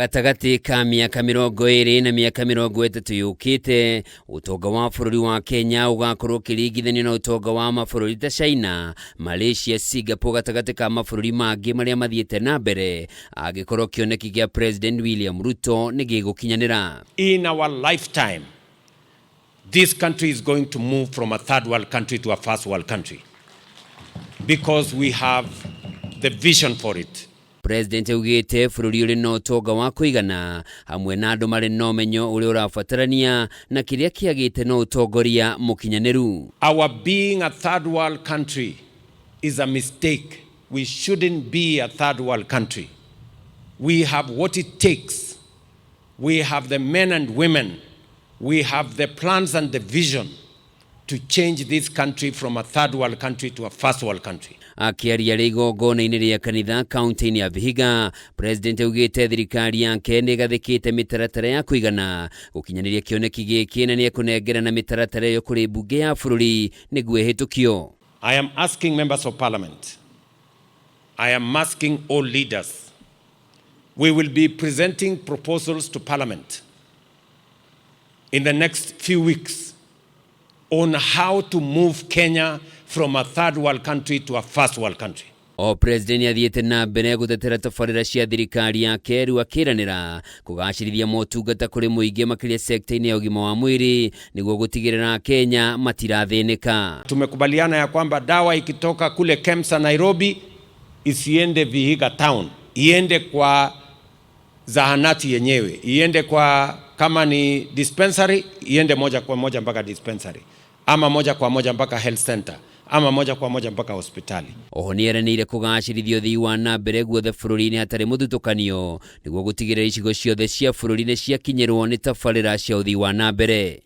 Gatagatĩ ka mĩaka 20 na mĩaka 30 yũkĩte, ũtonga wa bũrũri wa Kenya ũgakorwo ũkĩringithanio na ũtonga wa mabũrũri ta China, Malaysia, Singapore gatagatĩ ka mabũrũri mangĩ marĩa mathiĩte na mbere, angĩkorwo kĩoneki kĩa President William Ruto nĩ gĩgũkinyanĩra. In our lifetime, this country is going to move from a third world country to a first world country because we have the vision for it. President augĩte bũrũri ũrĩ na ũtonga wa kũigana hamwe na andũ marĩ na ũmenyo ũrĩa ũrabatarania na kĩrĩa kĩagĩte no ũtongoria mũkinyanĩru. Our being a third world country is a mistake. We shouldn't be a third world country. We have what it takes. We have the men and women. We have the plans and the vision to change this country from a third world country to a first world country. Akĩaria rĩ igongona-inĩ rĩa kanitha kaunti-inĩ ya Vihiga, President augĩte thirikari yake nĩ ĩgathĩkĩte mĩtaratara ya kũigana gũkinyanĩria kĩoneki gĩkĩ na nĩ ekũnengerana mĩtaratara ĩyo kũrĩ mbunge ya bũrũri nĩguo ĩhĩtũkio. I am asking members of parliament, I am asking all leaders, we will be presenting proposals to parliament in the next few weeks on how to move Kenya from a third world country to a first world country. O President nĩathiĩte na mbere gũtetera tabarĩra cia thirikari yake rĩu akĩranĩra kũgacĩrithia motungata kũrĩ mũingĩ makĩria sekta-inĩ ya ũgima wa mwĩrĩ nĩguo gũtigĩrĩra Kenya matirathĩnĩka. Tumekubaliana ya kwamba dawa ikitoka kule KEMSA Nairobi isiende Vihiga town, iende kwa zahanati yenyewe, iende kwa kama ni dispensary, iende moja kwa moja mpaka dispensary, ama moja kwa moja mpaka health center, ama moja kwa moja mpaka hospitali. Oho nĩeranĩire kũgacĩrithia ũthii wa na mbere guothe bũrũri-inĩ hatarĩ mũthutũkanio nĩguo gũtigĩrĩra icigo ciothe cia bũrũri nĩ ciakinyĩrwo nĩ tabarĩra cia ũthii wa na mbere.